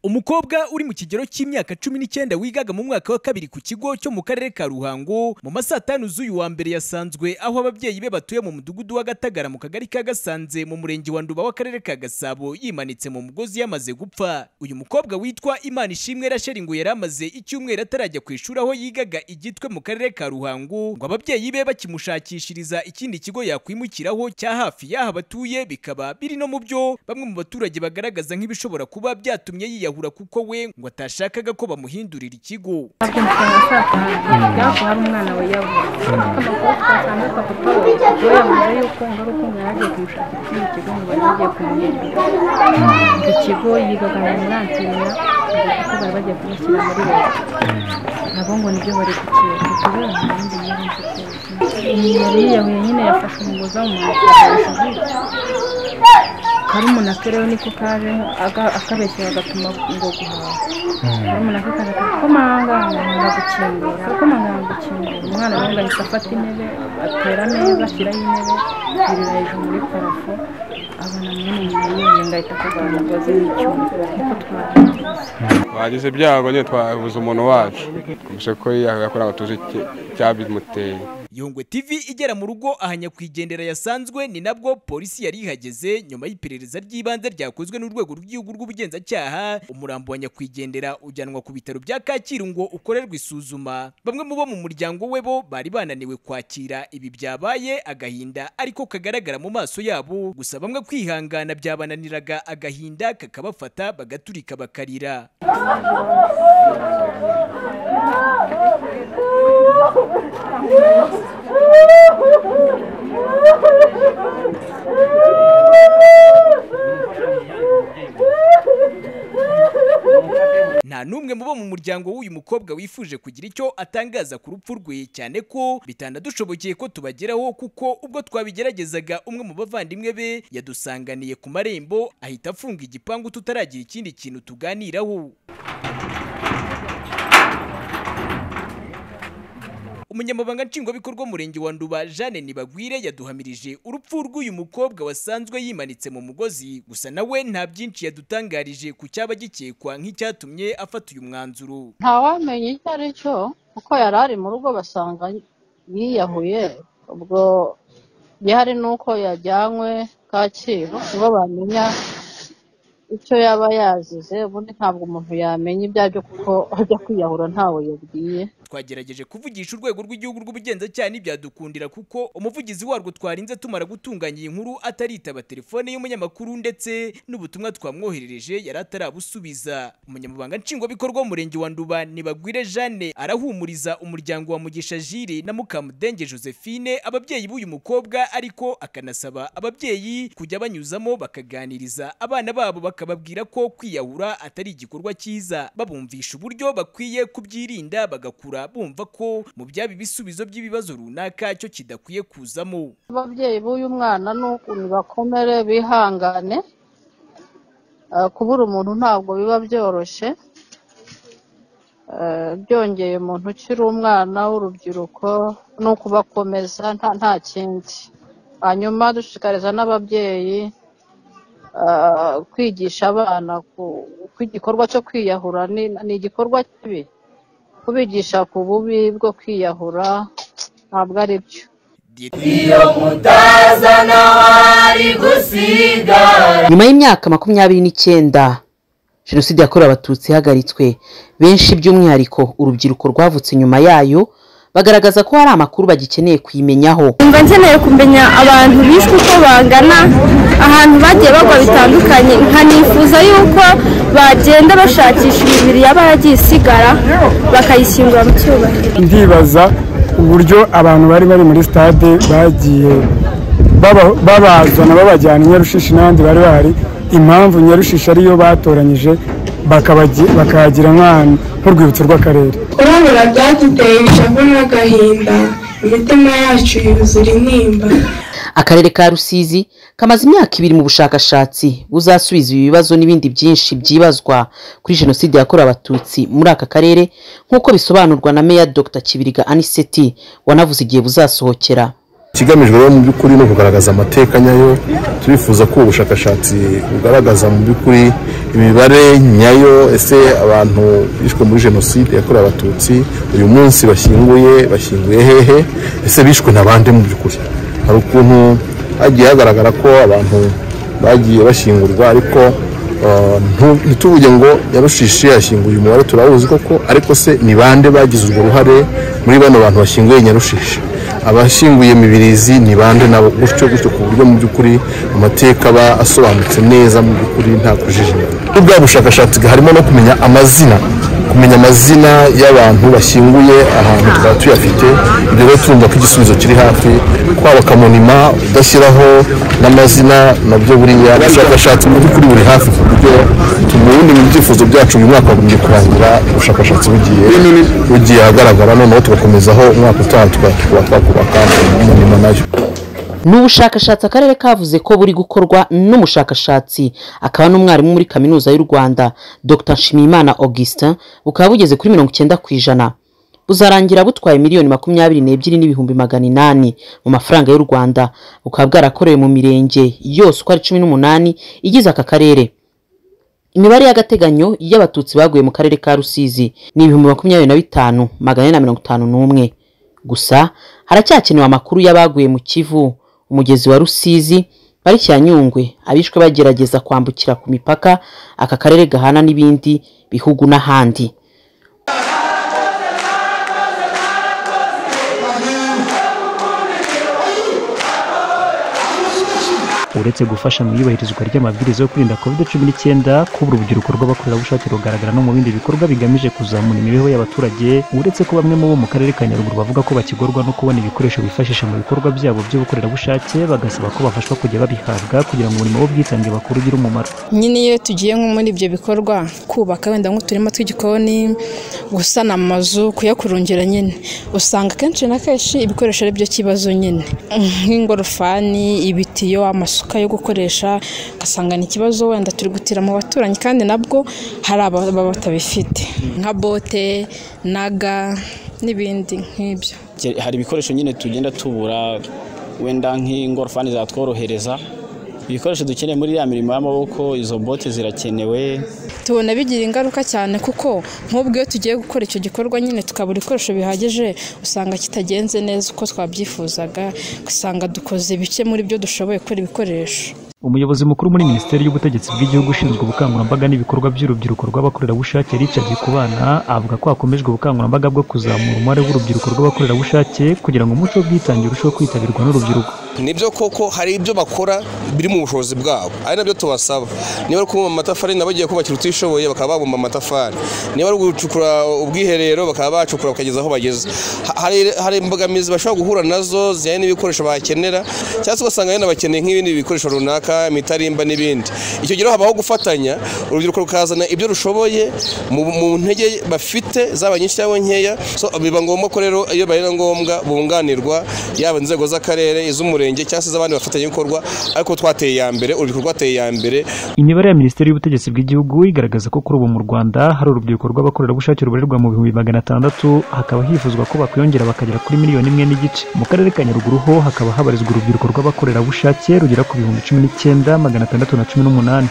Umukobwa uri mu kigero cy'imyaka 19 wigaga mu mwaka wa kabiri ku kigo cyo mu karere ka Ruhango, mu masaa 5 z'uyu wa mbere yasanzwe aho ababyeyi be batuye mu mudugudu wa Gatagara mu kagari ka Gasanze mu murenge wa Nduba w'akarere ka Gasabo, yimanitse mu mugozi yamaze gupfa. Uyu mukobwa witwa Imana Ishimwe Rachel ngo yari amaze icyumweru atarajya ku ishuri aho yigaga igitwe mu karere ka Ruhango, ngo ababyeyi be bakimushakishiriza ikindi kigo yakwimukiraho cya hafi y'aha batuye, bikaba biri no mu byo bamwe mu baturage bagaragaza nk'ibishobora kuba byatumye yiyahura, kuko we ngo atashakaga ko bamuhindurira ikigo. Hari umwana we yabuze amakuru twasanze kwa papa we, we yavuze yuko ngo ari uko ngo yari agiye kumushakira ikindi kigo, ngo bari bagiye kumuhindura ikigo yigaga mu Murantirina, ngo kuko bari bagiye kumushyira muri leta, nabo ngo nibyo bari gukeka kubera nta bindi yari mfite. Yari yiyahuye nyine, yafashe umugozi awumanika hejuru, karumuna ke rero niko kaje akabeshyera agatuma ngo guhaha, karumuna ke kaje komanga ngo gukingura, komanga ngo gukingura, umwana nawe ngo ahita afata intebe atera ameza ashyiraho intebe yurira hejuru muri parafo, abona mwene nyina yiyahuye ngo ahita afata umugozi n'icyuma, niko twabivuze. Bagize ibyago nyine, twabuze umuntu wacu, gusa ko yiyahuye kugira ngo tuzi icyabimuteye. Yongwe TV igera mu rugo aha nyakwigendera yasanzwe ni nabwo polisi yari ihageze nyuma y'iperereza ry'ibanze ryakozwe n'urwego rw'igihugu rw'ubugenzacyaha. Umurambo wa nyakwigendera ujyanwa ku bitaro bya Kacyiru ngo ukorerwe isuzuma. Bamwe mu bo mu muryango we bo bari bananiwe kwakira ibi byabaye, agahinda ariko kagaragara mu maso yabo, gusa bamwe kwihangana byabananiraga, agahinda kakabafata bagaturika bakarira. Nta n'umwe mu bo mu muryango w'uyu mukobwa wifuje kugira icyo atangaza ku rupfu rwe, cyane ko bitanadushobokeye ko tubageraho, kuko ubwo twabigeragezaga umwe mu bavandimwe be yadusanganiye ku marembo ahita afunga igipangu tutaragira ikindi kintu tuganiraho. Umunyamabanga nshingwabikorwa w'umurenge wa Nduba Jeanne Nibagwire yaduhamirije urupfu rw'uyu mukobwa wasanzwe yimanitse mu mugozi, gusa nawe nta byinshi yadutangarije ku cyaba gikekwa nk'icyatumye afata uyu mwanzuro. Ntawamenya icyo ari cyo kuko yari ari mu rugo basanga yiyahuye, ubwo gihari nuko yajyanywe Kacyiru nibo bamenya icyo yaba yazize, ubundi ntabwo umuntu yamenya ibyo aribyo kuko ajya kwiyahura ntawe yabwiye. Twagerageje kuvugisha urwego rw'igihugu rw'ubugenzacyaha ntibyadukundira, kuko umuvugizi warwo twarinze tumara gutunganya iyi nkuru ataritaba telefone y'umunyamakuru, ndetse n'ubutumwa twamwoherereje yari atarabusubiza. Umunyamabanga nshingwabikorwa w'umurenge wa Nduba Nibagwire Jeanne arahumuriza umuryango wa Mugisha Jire na Mukamudenge Josephine, ababyeyi b'uyu mukobwa, ariko akanasaba ababyeyi kujya banyuzamo bakaganiriza abana babo, bakababwira ko kwiyahura atari igikorwa cyiza, babumvisha uburyo bakwiye kubyirinda, bagakura bumva ko mu byaba ibisubizo by'ibibazo runaka cyo kidakwiye kuzamo. Ababyeyi b'uyu mwana n'ukuntu bakomere bihangane, kubura umuntu ntabwo biba byoroshye, byongeye umuntu ukiri umwana w'urubyiruko ni ukubakomeza nta kindi. Hanyuma dushishikariza n'ababyeyi kwigisha abana ko igikorwa cyo kwiyahura ni igikorwa kibi, kubigisha ku bubi bwo kwiyahura ntabwo ari byo. Iyo mutazana wari gusigara. Nyuma y'imyaka 29 Jenoside yakorewe Abatutsi ihagaritswe, benshi by'umwihariko urubyiruko rwavutse nyuma yayo bagaragaza ko hari amakuru bagikeneye kuyimenyaho. Mba nkeneye kumenya abantu bishwe uko bangana, ahantu bagiye bagwa bitandukanye, nkanifuza yuko bagenda bashakisha imibiri yaba yagiye isigara bakayishyingura mu cyubahiro. Ndibaza uburyo abantu bari bari muri stade bagiye babazana babajyana i Nyarushishi n'abandi bari bahari, impamvu Nyarushishi ariyo batoranyije bakahagira nk'urwibutso rw'akarere. Kurabura byaduteye ishavu n'agahinda, imitima yacu yuzura intimba. Akarere ka Rusizi kamaze imyaka 2 mu bushakashatsi buzasubiza ibi bibazo n'ibindi byinshi byibazwa kuri Jenoside yakorewe Abatutsi muri aka karere, nk'uko bisobanurwa na Meya Dr Kibiriga Aniseti wanavuze igihe buzasohokera. Ikigamijwe rero mu by'ukuri ni ukugaragaza amateka nyayo. Turifuza ko ubushakashatsi bugaragaza mu by'ukuri imibare nyayo, ese abantu bishwe muri jenoside yakorewe Abatutsi uyu munsi bashyinguye hehe, ese bishwe na bande mu by'ukuri. Hari ukuntu hagiye hagaragara ko abantu bagiye bashyingurwa, ariko ntituvuge ngo Nyarushishi yashyinguye umubare turawuzi koko, ariko se ni bande bagize urwo ruhare muri bano bantu bashyinguye Nyarushishi, abashyinguye Mibirizi ni bande nabo, gutyo gutyo, ku buryo mu by'ukuri amateka aba asobanutse neza mu by'ukuri nta kujijinganya. Muri bwa bushakashatsi harimo no kumenya amazina y'abantu bashyinguye ahantu twaba tuyafite. Ibyo rero turumva ko igisubizo kiri hafi, kwaba kamonima udashyiraho n'amazina nabyo buriya ubushakashatsi mu by'ukuri buri hafi, ku buryo ubundi mu byifuzo byacu uyu mwaka wagombye kurangira ubushakashatsi bugiye ahagaragara, noneho tugakomezaho umwaka utaha tukaba twakubaka monima nayo. Ni ubushakashatsi akarere kavuze ko buri gukorwa n'umushakashatsi akaba n'umwarimu muri Kaminuza y'u Rwanda Dr Nshimiyimana Augustin, bukaba bugeze kuri 90%. Buzarangira butwaye 22,800,000 mu mafaranga y'u Rwanda, bukaba bwarakorewe mu mirenge yose uko ari 18 igize aka karere. Imibare y'agateganyo y'Abatutsi baguye mu karere ka Rusizi ni 25,451. Gusa haracyakenewe amakuru y'abaguye mu Kivu, umugezi wa Rusizi, pariki ya Nyungwe, abishwe bagerageza kwambukira ku mipaka aka karere gahana n'ibindi bihugu n'ahandi. Uretse gufasha mu iyubahirizwa ry'amabwiriza yo kwirinda COVID-19, kuba urubyiruko rw'abakorerabushake rugaragara no mu bindi bikorwa bigamije kuzamura imibereho y'abaturage, uretse ko bamwe mu bo mu karere ka Nyaruguru bavuga ko bakigorwa no kubona ibikoresho bifashisha mu bikorwa byabo by'ubukorerabushake, bagasaba ko bafashwa kujya babihabwa kugira ngo umurimo w'ubwitange bakora ugire umumaro. Nyine iyo tugiye nko muri ibyo bikorwa, kubaka wenda nk'uturima tw'igikoni, gusana amazu, kuyakurungira nyine, usanga kenshi na kenshi ibikoresho ari byo kibazo nyine, nk'ingorofani, ibitiyo, amasuka yo gukoresha, ugasanga ni ikibazo wenda turi gutira mu baturanyi, kandi nabwo hari ababa batabifite nka bote naga n'ibindi nk'ibyo. Hari ibikoresho nyine tugenda tubura, wenda nk'ingorofani zatworohereza ibikoresho dukeneye muri ya mirimo y'amaboko, izo bote zirakenewe. Tubona bigira ingaruka cyane, kuko nk'ubwo iyo tugiye gukora icyo gikorwa nyine tukabura ibikoresho bihagije, usanga kitagenze neza uko twabyifuzaga, usanga dukoze bike muri byo dushoboye gukora ibikoresho. Umuyobozi mukuru muri Minisiteri y'Ubutegetsi bw'Igihugu ushinzwe ubukangurambaga n'ibikorwa by'urubyiruko rw'abakorerabushake Richard Kubana, avuga ko hakomejwe ubukangurambaga bwo kuzamura umubare w'urubyiruko rw'abakorerabushake kugira ngo umuco w'ubwitange urusheho kwitabirwa n'urubyiruko. Nibyo koko hari ibyo bakora biri mu bushobozi bwabo, ari nabyo tubasaba. Niba ari kubumba amatafari nabo bagiye kubakira utishoboye bakaba babumba amatafari, niba ari gucukura ubwiherero bakaba bacukura bakageza aho bageze. Hari imbogamizi bashobora guhura nazo zijyanye n'ibikoresho bakenera, cyangwa se ugasanga yenda bakeneye nk'ibindi bikoresho runaka, imitarimba n'ibindi. Icyo gihe habaho gufatanya, urubyiruko rukazana ibyo rushoboye mu ntege bafite zaba nyinshi cyangwa nkeya. So biba ngombwa ko rero iyo bari ngombwa bunganirwa, yaba inzego z'akarere, iz'umurenge cyangwa se z'abandi bafatanyabikorwa, ariko twateye ya mbere, urubyiruko rwateye ya mbere. Imibare ya Minisiteri y'Ubutegetsi bw'Igihugu igaragaza ko kuri ubu mu Rwanda hari urubyiruko rw'abakorerabushake rubarirwa mu 600,000, hakaba hifuzwa ko bakwiyongera bakagera kuri 1.5 miliyoni. Mu karere ka Nyaruguru ho hakaba habarizwa urubyiruko rw'abakorerabushake rugera ku 19,618.